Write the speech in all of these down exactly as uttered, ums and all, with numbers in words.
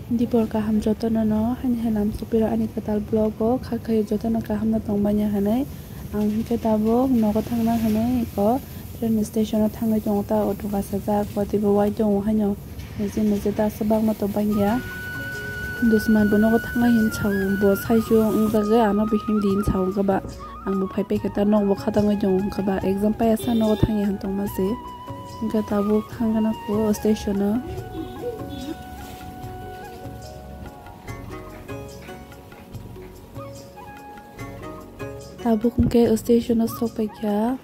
Dipor kaham jotono no, haini hai lam sopiro ani kwtal vlog o, kha khayo jotono kaham no tongmani hinwi. Ang hinkhe tabuk nogo thangna hinwi eko train station o thangwi tongo ta, auto kasajak, watwi bo wai tongo haino. Niji niji ta aswk bakma tong bangya. Dusman bo nogo thangnai hin sao, bo saichung wngjagwi ano bihim di hin sao wngkha ba. Ang bo phai paikha ta, nok bo khatangwi tongo wngkha ba, exam paiya sa nogo thangya hin tongma se. Wngkha tabuk thangna kho station o. Tabuk hwnkhe station o sok paikha.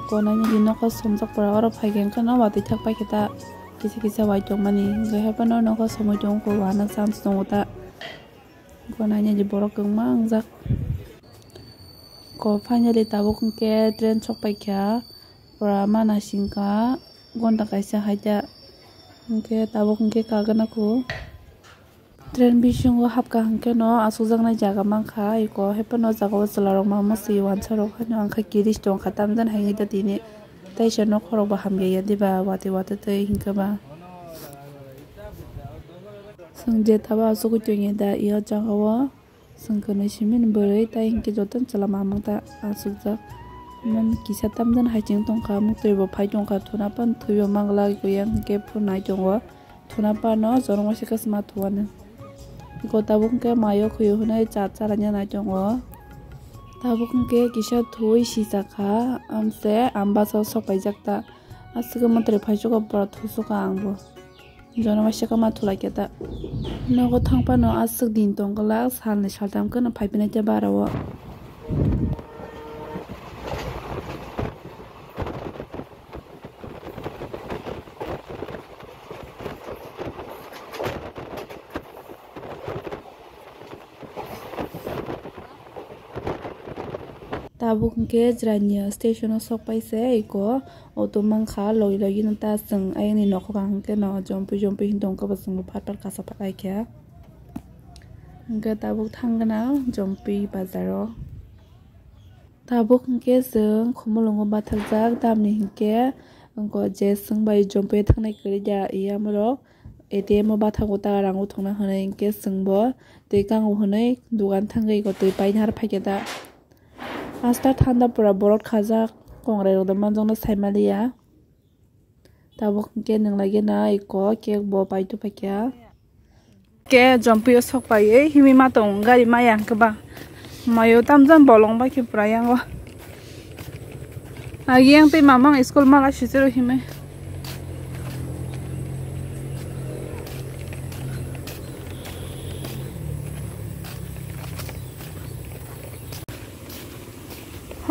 Konani di nokha somjak pora, oro phaikhe wngkhano watwi thak paikha ta, kisa kisa wai tongmani. Hwnkhe haphano nokha somwi tongo, wana chance tongo ta. Konani di borok kwbangma wngjak. Ko finally tabuk hwnkhe train sok paikha. Pura mana singkha gonta kaisa haida. Hwnkhe tabuk hwnkhe kagana kho. Train bisingo hapkha hwnkhe no asukjaknai jaga mankha, eko haphano o jaga o chwla rok ma mwswi wansa rok haino wngkha kiris tongkha tamjani hai hwnkhe tini teisa nokhorok bo hamya ya diba watwi watwi twi hwnkhe ba. Chwng je tabo asugwi tongya da, iyo jaga o chwng kwnwi simi ni bwrwi tei hinkhe jotono chwla mamang ta asukjak. Mani kisa tamjani hai chwng tongkha, mwtwi bo phai tongkha, thuna pan thwibo manglak, eko yang hinkhe phunai tongo. Thuna pano jorom waisa kwchwma thuwano. Eko tabuk hwnkhe mayo khuyo hwnwi cha chalaina nai tongo. Tabuk hwnkhe kisa thuwi sijak kha, amse ambasa sok paijak ta. Aswk mwtai phaichukgo pura thuchukha ang bo. Jorom waisa kwma thulai khe ta. Nogo thang phano aswk din tong glak, salni saltham kheno phai phinai khe bara o. Tabuk hwnkhe Jirania station o sok pai se eko auto mankha, logi logi no ta chwng ayang ni nokhorang hwnkhe no jompi jompi hin tongkha bo chwng bo phat phat kasa phalai kha. Hwnkhe tabuk thang gana jompi bazar o. Tabuk hwnkhe chwng Khumulwngo batharjak, tamni hwnkhe wngkha je chwng bai jompe thangnai kwrwi da, iya morok A T M o bathago ta rang o thwngna hwnwi hwnkhe chwngbo twi kango hwnwi dogan thangwi eko twi painani har phaikhe ta. Asta thanda pura borok khajak, kongrai rok da manjakno saimaliya. Tabuk hwnkhe nwng lagi na eko cake bo pai tongphaikha. Ke jompi o sok pai ei himwi ma tong gari maya hwnkhe ba mayo tamjani bolong bai khe pura yango. Agi yang tei mamang school mala sisero himwi.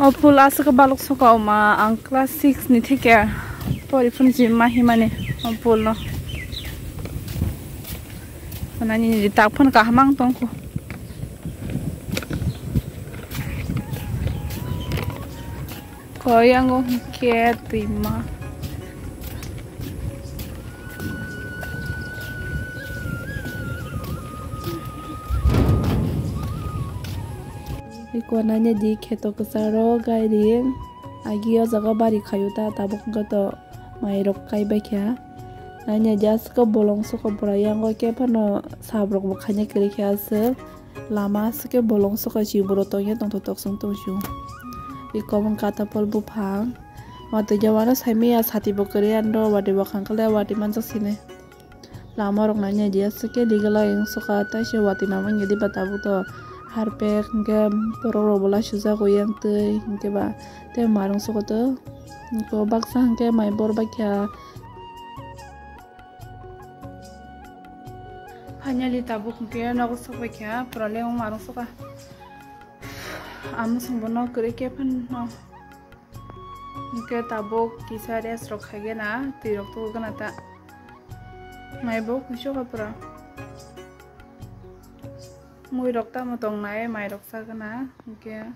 O phul aswk balok soka oma ang class six ni theke pori phunsi ma himani o phul no. Nani ni tak phun kaham ang tongkho. Koi ang o hwnkhe twima. Eko nanya di kheto kwcharo gairi agi o jaga bari khaio ta tabuk wngkha to mai rok kai bai kha. Nanya di aswk bolong soko bwrwi yango khe phano sab rok bo khaina kwrwi khe aswk lama aswk khe bolong soko si bwrwi tongya tongthotok song tong sio. Eko wngkha ta pol buphang watwi jawano saimanya sati bo kwrwi ando watwi bo khangkhe watwi manjak sini. Lama rok nai nai di aswk khe legal line wngsuka, tei se watwi mamang ya di ba tabuk to harpek, hinkhe borok rok bo laisijak oyang twi, hinkhe ba tei marung suko to, hinkhe baksa hinkhe mai bor bai kha. Finally tabuk hinkhe nogo sok bai kha, pura lengma marung suka. Amo songbo nok kwrwi khe phano. Hinkhe tabuk kisa rest rok khaigena, twi rok tugukgena ta. Mai bo kuisu kha pura. Mui rok tamo tongnai, mai rok chagena, hinkhe.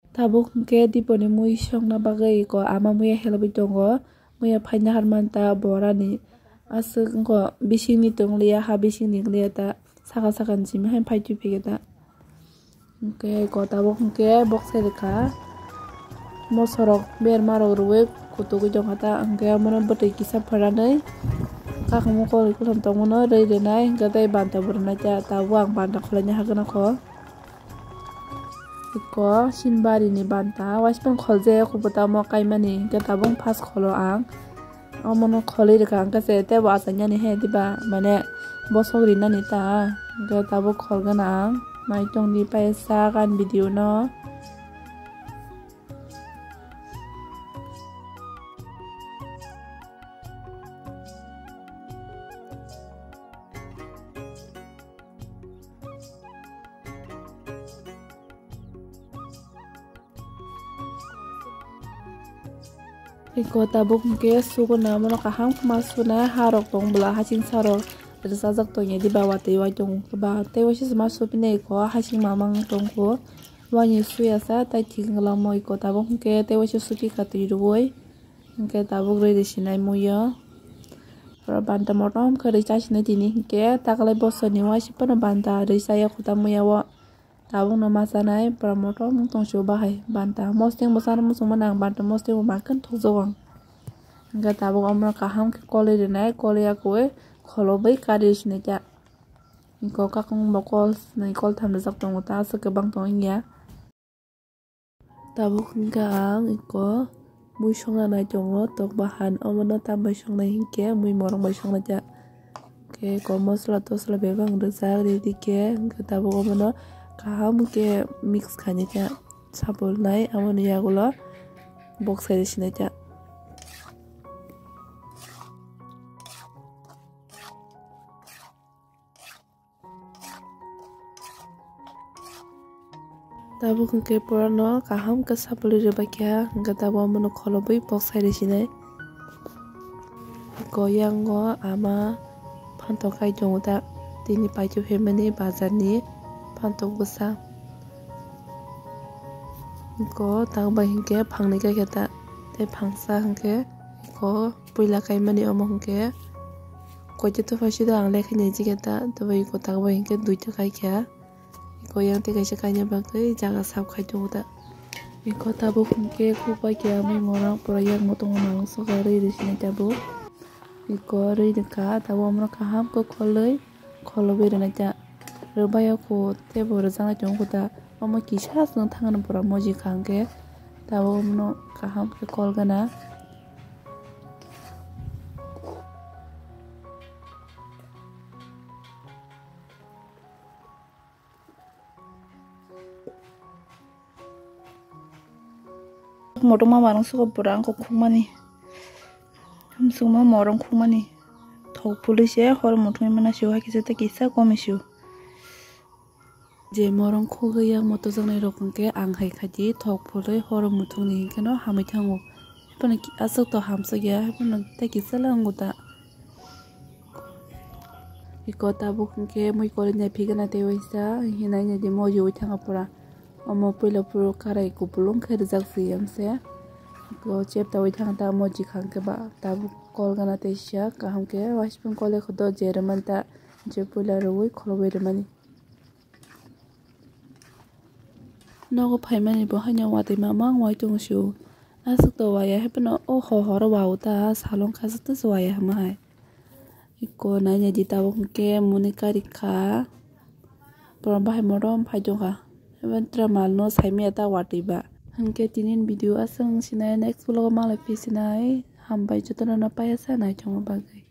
Tabuk hinkhe diponi mui songna bagwi ko ama muiya helogwi tongo. Muiya phaina harmani ta borani aswk wngkha bisingni tongliya, ha bisingni tongliya ta, saka sakani simi hai phai twi phikhe ta. Hinkhe ko tabuk hinkhe bok sai rwkha moso rok berma rok rwui kutugwi tongkha ta, hinkhe omono bwtwi kisa phwranwi Kakung mokol kuthum tongmano rwi rwnai, hwnkhe tei banta bo rwnai ta, tabuk ang banta khwlaina hagwna kho. Iko sinbari ni banta, waisukmung kholjak, kubota mo kaimani, hwnkhe tabuk first kholo ang. Omono kholwi rwkha, hwnkhe se teibo achainani he diba, mane bosok rinani ta, hwnkhe tabuk kholgana ang. Nai tongdi paisa gan video no. Iko tabuk hwnkhe suguna, omono kaham khe ma sunai, ha rok tong bwla, hasing sa rok rwchajak tongya diba, watwi wai tongo ba, tei waisa se ma supinai, iko hasing mamang tongkho, waini suya sa tai thik wngla mo, iko tabuk hwnkhe tei waisa supi katwi rwui. Hwnkhe tabuk rwi rwsinai muiyo. Pura banta motom khe rwi chasinai tini hwnkhe taklai bosorni uaisuk phano banta rwi chaya khuta muiya o. Tabukno ma chanai pura motom wng tong sio bahai banta. Mosting bo chana muchung mano ang banta mosting bo mankhe thokjago ang. Hwnkhe tabuk omono kaham khe kolwi rwnai, kolwi yakowi kholobwi kari rwsinai ta. Iko kakung bo kol swnai kol tham rijak tongo ta aswk kwbang tong wngya. Tabuk hwnkhe ang iko mui songna nai tongo, tok bahan omono tam bai songnai hinkhe mui morong bai songnai ta. Khe iko mosla tosla bebak rwjak ready khe, hwnkhe tabuk omono kaham khe mix khainai ta, sapulnai, aboni yagulo box khai rwsinai ta. Tabuk hwnkhe purano kaham khe sapulwi rwbaikha, hwnkhe tabuk omono kholobwi box khai rwsinai. Iko yango ama phantok khai tongo ta, tini paithago phaimani bazarni phantok bwsa. Iko takbai hwnkhe phangnwi kaikha ta, tei phangsa hwnkhe iko puila kaimani omo hwnkhe koito tophaisi do ang lekha nai jikha ta, tei iko takbai hwnkhe duita kaikha. Iko yang tei kaisa kaina bagwi jaga sap khai tongo ta. Iko tabuk hwnkhe khukbai khe amui morang pura yang bo tongo, mangso khe rwi rwsinai tabuk. Iko rwi rwkha tabuk omono kaham khe kholwi kholobwi rwnai ta. Rwbai o kho teibo rwjaknai tongo kho ta. Omo kisa chwng thangna pura moji kha hwnkhe tabuk omono kaham khe kol gana. Motom ma marang sugo pura ang kok khukmani. Hamsukma morong khukmani. Thok phulwi se hor muthungwi mana sio, hai kisa tei kisa komi sio. Je morong khugwi yang motojaknai rok hwnkhe ang hai khaidi thok phulwi hor muthungni hinkheno hamwi thango. Haiphano aswk to hamsukya, haiphano tei kisa le wngo ta. Iko tabuk hwnkhe mui kwrwi nai phigana tei waisa hinwi nai di moji ui thangkha pura. Omo puila phuru karai kupulung khe rijak siyam se. Iko chepta ui thangkha ta moji khang khe ba tabuk kol gana tei siya kaham khe waisipung kol ekho do je rwmani ta je puila rwui kholobwi rwmani. Nogo phaimani bo haino watwi mamang wai tongo sio. Aswk to waya haiphano o ho horo wao ta salong khaswk ta se waya hama hai. Iko naina di tabuk hwnkhe muni kari kha. Borok bahai motom phai tongkha. Haiphano tere malno saimaya ta watwi ba. Hwnkhe tini ni video aswk wng sinai, next vlog o malai phisinai. Hambai jotono no paiya sa naithokma bagwi.